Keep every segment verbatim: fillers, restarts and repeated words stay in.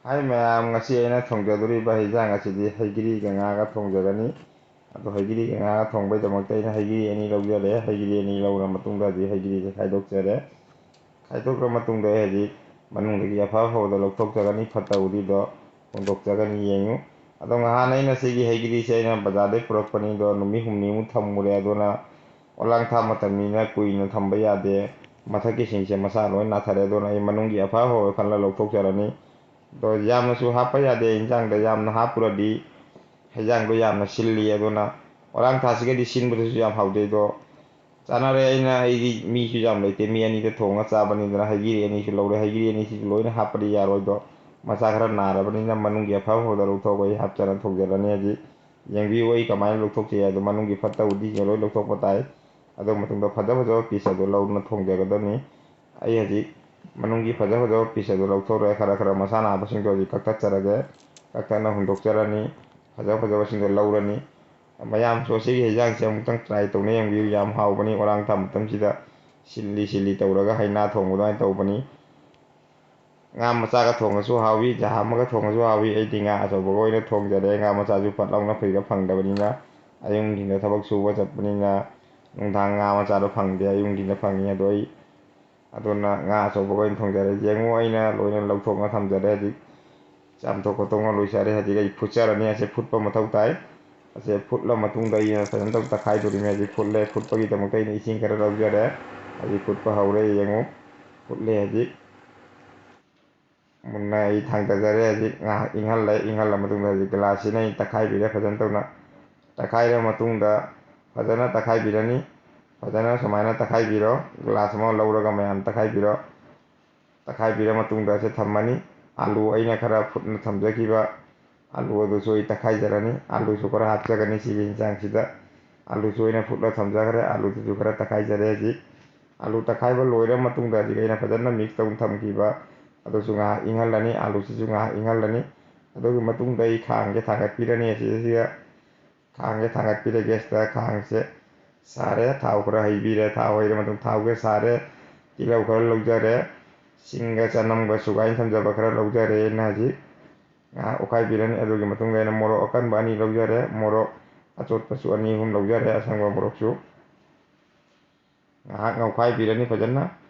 ꯍꯥꯏ ꯃꯌꯥꯝ, ꯉꯁꯤ ꯑꯩꯅ ꯊꯣꯡꯖꯗꯣꯔꯤꯕ ꯍꯩꯖꯥꯡ ꯑꯁꯤꯗꯤ ꯍꯩꯒ꯭ꯔꯤꯒ ꯉꯥꯒ ꯊꯣꯡꯖꯒꯅꯤ꯫ ꯑꯗꯣ ꯍꯩꯒ꯭ꯔꯤꯒ ꯉꯥꯒ ꯊꯣꯡꯕꯩꯗꯃꯛꯇ ꯑꯩꯅ ꯍꯩꯒ꯭ꯔꯤ ꯑꯅꯤ ꯂꯧꯖꯔꯦ꯫ ꯍꯩꯒ꯭ꯔꯤ ꯑꯅꯤ ꯂꯧꯔ ꯃꯇꯨꯡꯗ ꯍꯧꯖꯤꯛ ꯍꯩꯒ꯭ꯔꯤꯁꯦ ꯈꯥꯏꯗꯣꯛꯆꯔꯦ꯫ ꯈꯥꯏꯗꯣꯛꯈ꯭ꯔ ꯃꯇꯨꯡꯗ ꯑꯩ ꯍꯧꯖꯤꯛ ꯃꯅꯨꯡꯗꯒꯤ ꯑꯐ ꯑꯐꯕꯗ ꯂꯧꯊꯣꯛꯆꯒꯅꯤ, ꯐꯠꯇ ꯍꯥꯎꯗꯤꯗꯣ ꯍꯨꯟꯗꯣꯛꯆꯒꯅꯤ꯫ ꯌꯦꯡꯉꯨ꯫ ꯑꯗꯣ ꯉꯍꯥꯟ ꯑꯩꯅ ꯁꯤꯒꯤ ꯍꯩꯒ꯭ꯔꯤꯁꯦ ꯑꯩꯅ ꯕꯖꯥꯔꯗꯩ ꯄꯨꯔꯛꯄꯅꯤ, ꯑꯗꯣ ꯅꯨꯃꯤꯠ ꯍꯨꯝꯅꯤꯃꯨꯛ ꯊꯝꯃꯨꯔꯦ꯫ ꯑꯗꯨꯅ ꯑꯣꯂꯥꯡ ꯊꯥ ꯃꯇꯝꯅꯤꯅ ꯀꯨꯏꯅ ꯊꯝꯕ ꯌꯥꯗꯦ꯫ ꯃꯊꯛꯀꯤꯁꯤꯡꯁꯦ ꯃꯁꯥ ꯂꯣꯏ ꯅꯥꯊꯔꯦ꯫ ꯑꯗꯨꯅ ꯑꯩ ꯃꯅꯨꯡꯒꯤ ꯑꯐ ꯑꯐꯕ ꯈꯜꯂ ꯂꯧꯊꯣꯛꯆꯔꯅꯤ꯫ ꯑꯗꯣ ꯌꯥꯝꯅꯁꯨ ꯍꯥꯞꯄ ꯌꯥꯗꯦ ꯏꯟꯖꯥꯡꯗ, ꯌꯥꯝꯅ ꯍꯥꯞꯄꯨꯔꯗꯤ ꯍꯩꯖꯥꯡꯗꯣ ꯌꯥꯝꯅ ꯁꯤꯜꯂꯤ꯫ ꯑꯗꯨꯅ ꯑꯣꯂꯥꯡ ꯊꯥꯁꯤꯒꯗꯤ ꯁꯤꯟꯕꯗꯁꯨ ꯌꯥꯝ ꯍꯥꯎꯖꯩ꯫ ꯑꯗꯣ ꯆꯥꯅꯔꯦ꯫ ꯑꯩꯅ, ꯑꯩꯗꯤ ꯃꯤꯁꯨ ꯌꯥꯝ ꯂꯩꯇꯦ, ꯃꯤ ꯑꯅꯤꯗ ꯊꯣꯡꯉ ꯆꯥꯕꯅꯤꯗꯅ ꯍꯩꯒꯤꯔꯤ ꯑꯅꯤꯁꯨ ꯂꯧꯔꯦ꯫ ꯍꯩꯒꯤꯔꯤ ꯑꯅꯤꯁꯤꯁꯨ ꯂꯣꯏꯅ ꯍꯥꯞꯄꯗꯤ ꯌꯥꯔꯣꯏꯗꯣ, ꯃꯆꯥ ꯈꯔ ꯅꯥꯔꯕꯅꯤꯅ ꯃꯅꯨꯡꯒꯤ ꯑꯐ ꯑꯐꯕꯗ ꯂꯧꯊꯣꯛꯑꯒ ꯑꯩ ꯍꯥꯞꯆꯔ ꯊꯣꯡꯖꯔꯅꯤ꯫ ꯍꯧꯖꯤꯛ ꯌꯦꯡꯕꯤꯌꯨ ꯑꯩ ꯀꯃꯥꯏꯅ ꯂꯧꯊꯣꯛꯆꯩ ꯍꯥꯏꯗꯣ꯫ ꯃꯅꯨꯡꯒꯤ ꯐꯠꯇ ꯍꯥꯎꯗꯤꯁꯤꯡ ꯂꯣꯏ ꯂꯧꯊꯣꯛꯄ ꯇꯥꯏ꯫ ꯑꯗꯨ ꯃꯇꯨꯡꯗ ꯐꯖ ꯐꯖꯕ ꯄꯤꯁ ꯑꯗꯨ ꯂꯧꯗꯨꯅ ꯊꯣꯡꯖꯒꯗꯕꯅꯤ꯫ ꯑꯩ ꯍꯧꯖꯤꯛ ꯃꯅꯨꯡꯒꯤ ꯐꯖ ꯐꯖꯕ ꯄꯤꯁ ꯑꯗꯨ ꯂꯧꯊꯣꯛꯂꯦ꯫ ꯈꯔ ꯈꯔ ꯃꯁꯥ ꯅꯥꯕꯁꯤꯡꯗꯣ ꯍꯧꯖꯤꯛ ꯀꯛꯊꯠꯆꯔꯒꯦ꯫ ꯀꯛꯊꯠꯅ ꯍꯨꯟꯗꯣꯛꯆꯔꯅꯤ꯫ ꯐꯖ ꯐꯖꯕꯁꯤꯡꯗꯣ ꯂꯧꯔꯅꯤ꯫ ꯃꯌꯥꯝꯁꯨ ꯑꯁꯤꯒꯤ ꯍꯩꯖꯥꯡꯁꯦ ꯑꯃꯨꯛꯇꯪ ꯇ꯭ꯔꯥꯏ ꯇꯧꯅ ꯌꯦꯡꯕꯤꯌꯨ꯫ ꯌꯥꯝ ꯍꯥꯎꯕꯅꯤ꯫ ꯑꯣꯔꯥꯡ ꯊꯥ ꯃꯇꯝꯁꯤꯗ ꯁꯤꯜꯂꯤ ꯁꯤꯜꯂꯤ ꯇꯧꯔꯒ ꯍꯩꯅꯥ ꯊꯣꯡꯕ ꯑꯗꯨꯃꯥꯏꯅ ꯇꯧꯕꯅꯤ꯫ ꯉꯥ ꯃꯆꯥꯒ ꯊꯣꯡꯉꯁꯨ ꯍꯥꯎꯏ, ꯖꯍꯥ ꯑꯃꯒ ꯊꯣꯡꯉꯁꯨ ꯍꯥꯎꯏ꯫ ꯑꯩꯗꯤ ꯉꯥ ꯑꯆꯧꯕꯒ ꯑꯣꯏꯅ ꯊꯣꯡꯖꯔꯦ꯫ ꯉꯥ ꯃꯆꯥꯁꯨ ꯐꯠ ꯂꯥꯎꯅ ꯐ꯭ꯔꯤꯗ ꯐꯪꯗꯕꯅꯤꯅ, ꯑꯌꯨꯛ ꯅꯨꯡꯊꯤꯟꯗ ꯊꯕꯛ ꯁꯨꯕ ꯆꯠꯄꯅꯤꯅ ꯅꯨꯡꯗꯥꯡ ꯉꯥ ꯃꯆꯥꯗꯣ ꯐꯪꯗꯦ꯫ ꯑꯌꯨꯛ ꯅꯨꯡꯊꯤꯟꯗ ꯐꯪꯉꯤ꯫ ꯑꯗꯣ ꯑꯩ ꯑꯗꯨꯅ ꯉꯥ ꯑꯆꯧꯕꯒ ꯑꯣꯏꯅ ꯊꯣꯡꯖꯔꯦ꯫ ꯌꯦꯡꯉꯨ, ꯑꯩꯅ ꯂꯣꯏꯅ ꯂꯧꯊꯣꯛꯅ ꯊꯝꯖꯔꯦ꯫ ꯍꯧꯖꯤꯛ ꯆꯥꯝꯊꯣꯛ ꯈꯣꯠꯇꯣꯛꯅ ꯂꯣꯏꯖꯔꯦ꯫ ꯍꯧꯖꯤꯛ ꯑꯩ ꯐꯨꯠꯆꯔꯅꯤ꯫ ꯑꯁꯦ ꯐꯨꯠꯄ ꯃꯊꯧ ꯇꯥꯏ꯫ ꯑꯁꯦ ꯐꯨꯠꯂ ꯃꯇꯨꯡꯗ ꯑꯩꯅ ꯐꯖꯅ ꯇꯧ ꯇꯛꯈꯥꯏꯗꯣꯔꯤꯅꯦ꯫ ꯍꯧꯖꯤꯛ ꯐꯨꯠꯂꯦ꯫ ꯐꯨꯠꯄꯒꯤꯗꯃꯛꯇ ꯑꯩꯅ ꯏꯁꯤꯡ ꯈꯔ ꯂꯧꯖꯔꯦ꯫ ꯍꯧꯖꯤꯛ ꯐꯨꯠꯄ ꯍꯧꯔꯦ꯫ ꯌꯦꯡꯉꯨ, ꯐꯨꯠꯂꯦ꯫ ꯍꯧꯖꯤꯛ ꯃꯨꯟꯅ ꯑꯩ ꯊꯥꯡꯗꯖꯔꯦ꯫ ꯍꯧꯖꯤꯛ ꯉꯥꯏꯍꯥꯛ ꯏꯪꯍꯜꯂꯦ꯫ ꯏꯪꯍꯜꯂ ꯃꯇꯨꯡꯗ ꯍꯧꯖꯤꯛ ꯒꯤꯂꯥꯁꯁꯤꯅ ꯑꯩ ꯇꯛꯈꯥꯏꯕꯤꯔꯦ ꯐꯖꯅ ꯇꯧꯅ꯫ ꯇꯛꯈꯥꯏꯔ ꯃꯇꯨꯡꯗ ꯐꯖꯅ ꯇꯛꯈꯥꯏꯕꯤꯔꯅꯤ꯫ ꯐꯖꯅ ꯁꯨꯃꯥꯏꯅ ꯇꯛꯈꯥꯏꯕꯤꯔꯣ꯫ ꯒꯤꯂꯥꯁ ꯑꯃ ꯂꯧꯔꯒ ꯃꯌꯥꯝ ꯇꯛꯈꯥꯏꯕꯤꯔꯣ꯫ ꯇꯛꯈꯥꯏꯕꯤꯔ ꯃꯇꯨꯡꯗ ꯑꯁꯤ ꯊꯝꯃꯅꯤ꯫ ꯑꯥꯂꯨ ꯑꯩꯅ ꯈꯔ ꯐꯨꯠꯅ ꯊꯝꯖꯈꯤꯕ ꯑꯥꯂꯨ ꯑꯗꯨꯁꯨ ꯑꯩ ꯇꯛꯈꯥꯏꯖꯔꯅꯤ꯫ ꯑꯥꯂꯨꯁꯨ ꯈꯔ ꯍꯥꯞꯆꯒꯅꯤ ꯁꯤꯒꯤ ꯌꯦꯟꯁꯥꯡꯁꯤꯗ꯫ ꯑꯥꯂꯨꯁꯨ ꯑꯩꯅ ꯐꯨꯠꯂ ꯊꯝꯖꯈ꯭ꯔꯦ꯫ ꯑꯥꯂꯨꯗꯨꯁꯨ ꯈꯔ ꯇꯛꯈꯥꯏꯖꯔꯦ꯫ ꯍꯧꯖꯤꯛ ꯑꯥꯂꯨ ꯇꯛꯈꯥꯏꯕ ꯂꯣꯏꯔ ꯃꯇꯨꯡꯗ ꯍꯧꯖꯤꯛ ꯑꯩꯅ ꯐꯖꯅ ꯃꯤꯛꯁ ꯇꯧꯅ ꯊꯝꯈꯤꯕ ꯑꯗꯨꯁꯨ ꯉꯥꯏꯍꯥꯛ ꯏꯪꯍꯜꯂꯅꯤ꯫ ꯑꯥꯂꯨꯁꯤꯁꯨ ꯉꯥꯏꯍꯥꯛ ꯏꯪꯍꯜꯂꯅꯤ꯫ ꯑꯗꯨꯒꯤ ꯃꯇꯨꯡꯗ ꯑꯩ ꯈꯥꯡꯁꯦ ꯊꯥꯡꯒꯠꯄꯤꯔꯅꯤ꯫ ꯑꯁꯤꯗ ꯈꯥꯡꯁꯦ ꯊꯥꯡꯒꯠꯄꯤꯔꯦ ꯒ꯭ꯌꯥꯁꯇ꯫ ꯈꯥꯡꯁꯦ ꯁꯥꯔꯦ꯫ ꯊꯥꯎ ꯈꯔ ꯍꯩꯕꯤꯔꯦ꯫ ꯊꯥꯎ ꯍꯩꯔ ꯃꯇꯨꯡ ꯊꯥꯎꯁꯦ ꯁꯥꯔꯦ꯫ ꯇꯤꯜꯍꯧ ꯈꯔ ꯂꯧꯖꯔꯦ, ꯁꯤꯡꯒ ꯆꯅꯝꯒ ꯁꯨꯒꯥꯏꯅ ꯊꯝꯖꯕ ꯈꯔ ꯂꯧꯖꯔꯦ꯫ ꯑꯩꯅ ꯍꯧꯖꯤꯛ ꯉꯥꯏꯍꯥꯛ ꯑꯣꯠꯈꯥꯏꯕꯤꯔꯅꯤ꯫ ꯑꯗꯨꯒꯤ ꯃꯇꯨꯡꯗ ꯑꯩꯅ ꯃꯣꯔꯣꯛ ꯑꯀꯟꯕ ꯑꯅꯤ ꯂꯧꯖꯔꯦ, ꯃꯣꯔꯣꯛ ꯑꯇꯣꯠꯄꯁꯨ ꯑꯅꯤ ꯑꯍꯨꯝ ꯂꯧꯖꯔꯦ, ꯑꯁꯪꯕ ꯃꯣꯔꯣꯛꯁꯨ꯫ ꯉꯥꯏꯍꯥꯛ ꯉꯧꯈꯥꯏꯕꯤꯔꯅꯤ ꯐꯖꯅ꯫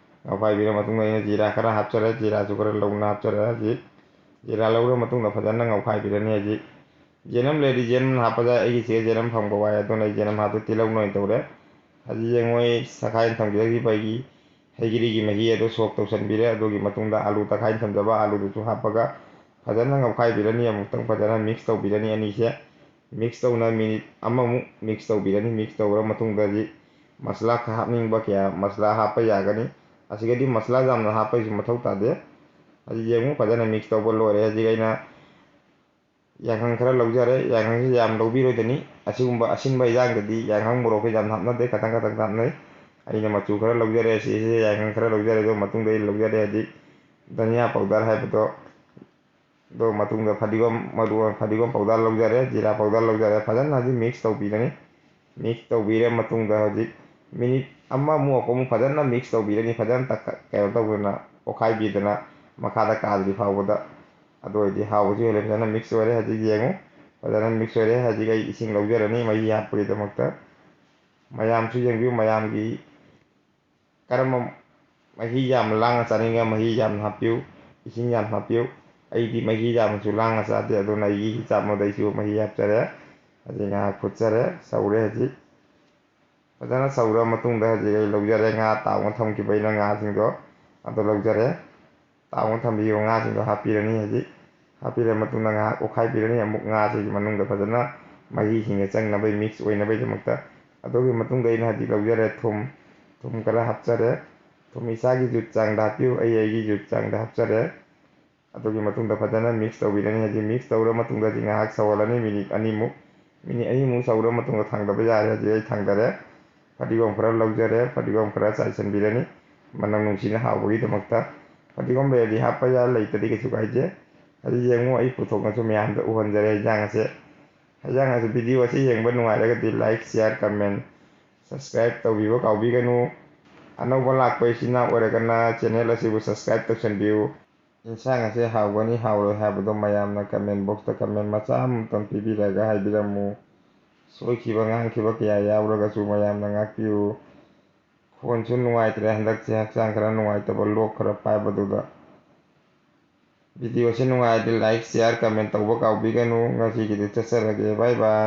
ꯉꯧꯈꯥꯏꯕꯤꯔ ꯃꯇꯨꯡꯗ ꯑꯩꯅ ꯖꯤꯔꯥ ꯈꯔ ꯍꯥꯞꯆꯔꯦ, ꯖꯤꯔꯥꯁꯨ ꯈꯔ ꯂꯧꯅ ꯍꯥꯞꯆꯔꯦ꯫ ꯍꯧꯖꯤꯛ ꯖꯤꯔꯥ ꯂꯧꯔ ꯃꯇꯨꯡꯗ ꯐꯖꯅ ꯉꯧꯈꯥꯏꯕꯤꯔꯅꯤ꯫ ꯍꯧꯖꯤꯛ ꯌꯦꯅꯝ ꯂꯩꯔꯗꯤ ꯌꯦꯅꯝ ꯍꯥꯞꯄꯗ ꯑꯩꯒꯤꯁꯦ ꯌꯦꯅꯝ ꯐꯪꯕ ꯋꯥꯏ, ꯑꯗꯨꯅ ꯑꯩ ꯌꯦꯅꯝ ꯍꯥꯞꯇꯦ, ꯇꯤꯜꯍꯧꯅ ꯑꯣꯏꯅ ꯇꯧꯔꯦ꯫ ꯍꯧꯖꯤꯛ ꯌꯦꯡꯉꯣ, ꯑꯩ ꯁꯛꯈꯥꯏꯅ ꯊꯝꯕꯤꯔꯈꯤꯕ ꯑꯩꯒꯤ ꯍꯩꯒ꯭ꯔꯤꯒꯤ ꯃꯍꯤ ꯑꯗꯨ ꯁꯣꯛ ꯇꯧꯁꯟꯕꯤꯔꯦ꯫ ꯑꯗꯨꯒꯤ ꯃꯇꯨꯡꯗ ꯑꯥꯂꯨ ꯇꯛꯈꯥꯏꯅ ꯊꯝꯖꯕ ꯑꯥꯂꯨꯗꯨꯁꯨ ꯍꯥꯞꯄꯒ ꯐꯖꯅ ꯉꯧꯈꯥꯏꯕꯤꯔꯅꯤ꯫ ꯑꯃꯨꯛꯇꯪ ꯐꯖꯅ ꯃꯤꯛꯁ ꯇꯧꯕꯤꯔꯅꯤ ꯑꯅꯤꯁꯦ꯫ ꯃꯤꯛꯁ ꯇꯧꯅ ꯃꯤꯅꯤꯠ ꯑꯃꯃꯨꯛ ꯃꯤꯛꯁ ꯇꯧꯕꯤꯔꯅꯤ꯫ ꯃꯤꯛꯁ ꯇꯧꯔ ꯃꯇꯨꯡꯗ ꯍꯧꯖꯤꯛ ꯃꯁꯂꯥ ꯈꯔ ꯍꯥꯞꯅꯤꯡꯕ ꯀꯌꯥ ꯃꯁꯂꯥ ꯍꯥꯞꯄ ꯌꯥꯒꯅꯤ꯫ ꯑꯁꯤꯒꯗꯤ ꯃꯁꯂꯥ ꯌꯥꯝꯅ ꯍꯥꯞꯄꯒꯤꯁꯨ ꯃꯊꯧ ꯇꯥꯗꯦ꯫ ꯍꯧꯖꯤꯛ ꯌꯦꯡꯉꯨ, ꯐꯖꯅ ꯃꯤꯛꯁ ꯇꯧꯕ ꯂꯣꯏꯔꯦ꯫ ꯍꯧꯖꯤꯛ ꯑꯩꯅ ꯌꯥꯏꯉꯪ ꯈꯔ ꯂꯧꯖꯔꯦ꯫ ꯌꯥꯏꯉꯪꯁꯤ ꯌꯥꯝ ꯂꯧꯕꯤꯔꯣꯏꯗꯅꯤ꯫ ꯑꯁꯤꯒꯨꯝꯕ ꯑꯁꯤꯟꯕ ꯏꯟꯖꯥꯡꯗꯗꯤ ꯌꯥꯏꯉꯪ ꯃꯣꯔꯣꯛꯁꯦ ꯌꯥꯝ ꯍꯥꯞꯅꯗꯦ, ꯈꯇꯪ ꯈꯇꯪ ꯍꯥꯞꯅꯩ꯫ ꯑꯩꯅ ꯃꯆꯨ ꯈꯔ ꯂꯧꯖꯔꯦ꯫ ꯁꯤꯁꯦ ꯌꯥꯏꯉꯪ ꯈꯔ ꯂꯧꯖꯔꯦ꯫ ꯑꯗꯨ ꯃꯇꯨꯡꯗ ꯑꯩ ꯂꯧꯖꯔꯦ ꯍꯧꯖꯤꯛ ꯙꯅꯤꯌꯥ ꯄꯥꯎꯗꯔ ꯍꯥꯏꯕꯗꯣ꯫ ꯑꯗꯨ ꯃꯇꯨꯡꯗ ꯐꯗꯤꯒꯣꯝ, ꯃꯔꯨ ꯐꯗꯤꯒꯣꯝ ꯄꯥꯎꯗꯔ ꯂꯧꯖꯔꯦ, ꯖꯤꯔꯥ ꯄꯥꯎꯗꯔ ꯂꯧꯖꯔꯦ꯫ ꯐꯖꯅ ꯍꯧꯖꯤꯛ ꯃꯤꯛꯁ ꯇꯧꯕꯤꯔꯅꯤ꯫ ꯃꯤꯛꯁ ꯇꯧꯕꯤꯔ ꯃꯇꯨꯡꯗ ꯍꯧꯖꯤꯛ ꯃꯤꯅꯤꯠ ꯑꯃꯃꯨꯛ ꯑꯃꯨꯛ ꯐꯖꯅ ꯃꯤꯛꯁ ꯇꯧꯕꯤꯔꯅꯤ꯫ ꯐꯖꯅ ꯇꯛꯈ-, ꯀꯩꯅꯣ ꯇꯧꯗꯅ, ꯑꯣꯠꯈꯥꯏꯕꯤꯗꯅ, ꯃꯈꯥꯗ ꯀꯥꯗ꯭ꯔꯤ ꯐꯥꯎꯕꯗ꯫ ꯑꯗꯨ ꯑꯣꯏꯔꯗꯤ ꯍꯥꯎꯕꯁꯨ ꯍꯦꯜꯂꯦ꯫ ꯐꯖꯅ ꯃꯤꯛꯁ ꯑꯣꯏꯔꯦ꯫ ꯍꯧꯖꯤꯛ ꯌꯦꯡꯉꯨ, ꯐꯖꯅ ꯃꯤꯛꯁ ꯑꯣꯏꯔꯦ꯫ ꯍꯧꯖꯤꯛ ꯑꯩ ꯏꯁꯤꯡ ꯂꯧꯖꯔꯅꯤ ꯃꯍꯤ ꯍꯥꯞꯄꯒꯤꯗꯃꯛꯇ꯫ ꯃꯌꯥꯝꯁꯨ ꯌꯦꯡꯕꯤꯌꯨ, ꯃꯌꯥꯝꯒꯤ ꯀꯔꯝꯕ ꯃꯍꯤ ꯌꯥꯝꯅ ꯂꯥꯡꯅ ꯆꯥꯅꯤꯡꯉ ꯃꯍꯤ ꯌꯥꯝꯅ ꯍꯥꯞꯄꯤꯌꯨ, ꯏꯁꯤꯡ ꯌꯥꯝꯅ ꯍꯥꯞꯄꯤꯌꯨ꯫ ꯑꯩꯗꯤ ꯃꯍꯤ ꯌꯥꯝꯅꯁꯨ ꯂꯥꯡꯅ ꯆꯥꯗꯦ, ꯑꯗꯨꯅ ꯑꯩꯒꯤ ꯍꯤꯁꯥꯞ ꯑꯃꯗ ꯑꯩꯁꯨ ꯃꯍꯤ ꯍꯥꯞꯆꯔꯦ꯫ ꯑꯁꯤ ꯉꯥꯏꯍꯥꯛ ꯐꯨꯠꯆꯔꯦ, ꯁꯧꯔꯦ ꯍꯧꯖꯤꯛ꯫ ꯐꯖꯅ ꯁꯧꯔ ꯃꯇꯨꯡꯗ ꯍꯧꯖꯤꯛ ꯑꯩ ꯂꯧꯖꯔꯦ, ꯉꯥ ꯇꯥꯎꯅ ꯊꯝꯈꯤꯕ ꯑꯩꯅ ꯉꯥꯁꯤꯡꯗꯣ ꯑꯗꯨ ꯂꯧꯖꯔꯦ꯫ ꯇꯥꯎꯅ ꯊꯝꯕꯤꯕ ꯉꯥꯁꯤꯡꯗꯣ ꯍꯥꯞꯄꯤꯔꯅꯤ꯫ ꯍꯧꯖꯤꯛ ꯍꯥꯞꯄꯤꯔ ꯃꯇꯨꯡꯗ ꯉꯥꯏꯍꯥꯛ ꯑꯣꯠꯈꯥꯏꯕꯤꯔꯅꯤ꯫ ꯑꯃꯨꯛ ꯉꯥꯁꯤꯒꯤ ꯃꯅꯨꯡꯗ ꯐꯖꯅ ꯃꯍꯤꯁꯤꯡꯁꯦ ꯆꯪꯅꯕꯒꯤ ꯃꯤꯛꯁ ꯑꯣꯏꯅꯕꯒꯤꯗꯃꯛꯇ꯫ ꯑꯗꯨꯒꯤ ꯃꯇꯨꯡꯗ ꯑꯩꯅ ꯍꯧꯖꯤꯛ ꯂꯧꯖꯔꯦ ꯊꯨꯝ, ꯊꯨꯝ ꯈꯔ ꯍꯥꯞꯆꯔꯦ꯫ ꯊꯨꯝ ꯏꯁꯥꯒꯤ ꯖꯨꯠ ꯆꯥꯡꯗ ꯍꯥꯞꯄꯤꯌꯨ, ꯑꯩ ꯑꯩꯒꯤ ꯖꯨꯠ ꯆꯥꯡꯗ ꯍꯥꯞꯆꯔꯦ꯫ ꯑꯗꯨꯒꯤ ꯃꯇꯨꯡꯗ ꯐꯖꯅ ꯃꯤꯛꯁ ꯇꯧꯕꯤꯔꯅꯤ꯫ ꯍꯧꯖꯤꯛ ꯃꯤꯛꯁ ꯇꯧꯔ ꯃꯇꯨꯡꯗ ꯍꯧꯖꯤꯛ ꯉꯥꯏꯍꯥꯛ ꯁꯧꯍꯜꯂꯅꯤ, ꯃꯤꯅꯤꯠ ꯑꯅꯤꯃꯨꯛ꯫ ꯃꯤꯅꯤꯠ ꯑꯅꯤꯃꯨꯛ ꯁꯧꯔ ꯃꯇꯨꯡꯗ ꯊꯥꯡꯗꯕ ꯌꯥꯔꯦ꯫ ꯍꯧꯖꯤꯛ ꯑꯩ ꯊꯥꯡꯗꯔꯦ꯫ ꯐꯗꯤꯒꯣꯝ ꯈꯔ ꯂꯧꯖꯔꯦ, ꯐꯗꯤꯒꯣꯝ ꯈꯔ ꯆꯥꯏꯁꯤꯟꯕꯤꯔꯅꯤ ꯃꯅꯝ ꯅꯨꯡꯁꯤꯅ ꯍꯥꯎꯕꯒꯤꯗꯃꯛꯇ꯫ ꯐꯗꯤꯒꯣꯝ ꯂꯩꯔꯗꯤ ꯍꯥꯞꯄ ꯌꯥꯏ, ꯂꯩꯇ꯭ꯔꯗꯤ ꯀꯩꯁꯨ ꯀꯥꯏꯗꯦ꯫ ꯍꯧꯖꯤꯛ ꯌꯦꯡꯉꯨ, ꯑꯩ ꯄꯨꯊꯣꯛꯅꯁꯨ ꯃꯌꯥꯝꯗ ꯎꯍꯟꯖꯔꯦ ꯍꯦꯟꯖꯥꯡ ꯑꯁꯦ꯫ ꯍꯦꯟꯖꯥꯡ ꯑꯁꯤ, ꯚꯤꯗꯤꯑꯣ ꯑꯁꯤ ꯌꯦꯡꯕ ꯅꯨꯡꯉꯥꯏꯔꯒꯗꯤ ꯂꯥꯏꯛ, ꯁꯤꯌꯥꯔ, ꯀꯃꯦꯟ, ꯁꯕꯁꯀ꯭ꯔꯥꯏꯕ ꯇꯧꯕꯤꯕ ꯀꯥꯎꯕꯤꯒꯅꯨ꯫ ꯑꯅꯧꯕ ꯂꯥꯛꯄ ꯏꯆꯤꯟ ꯏꯅꯥꯎ ꯑꯣꯏꯔꯒꯅ channel ꯑꯁꯤꯕꯨ subscribe ꯇꯧꯁꯟꯕꯤꯌꯨ꯫ ꯏꯟꯁꯥꯡ ꯑꯁꯤ ꯍꯥꯎꯒꯅꯤ ꯍꯥꯎꯔꯣꯏ ꯍꯥꯏꯕꯗꯣ ꯃꯌꯥꯝꯅ comment box ꯇ comment ꯃꯆꯥ ꯑꯃꯇꯪ ꯄꯤꯕꯤꯔꯒ ꯍꯥꯏꯕꯤꯔꯝꯃꯨ꯫ ꯁꯣꯏꯈꯤꯕ ꯉꯥꯡꯈꯤꯕ ꯀꯌꯥ ꯌꯥꯎꯔꯒꯁꯨ ꯃꯌꯥꯝꯅ ꯉꯥꯛꯄꯤꯌꯨ꯫ ꯈꯣꯟꯁꯨ ꯅꯨꯡꯉꯥꯏꯇ꯭ꯔꯦ ꯍꯟꯗꯛꯁꯦ, ꯍꯛꯆꯥꯡ ꯈꯔ ꯅꯨꯡꯉꯥꯏꯇꯕ, ꯂꯣꯛ ꯈꯔ ꯄꯥꯏꯕꯗꯨꯗ꯫ Video ꯁꯤ ꯅꯨꯡꯉꯥꯏꯔꯗꯤ like, share, comment ꯇꯧꯕ ꯀꯥꯎꯕꯤꯒꯅꯨ꯫ ꯉꯁꯤꯒꯤꯗꯤ ꯆꯠꯆꯔꯒꯦ, bye bye꯫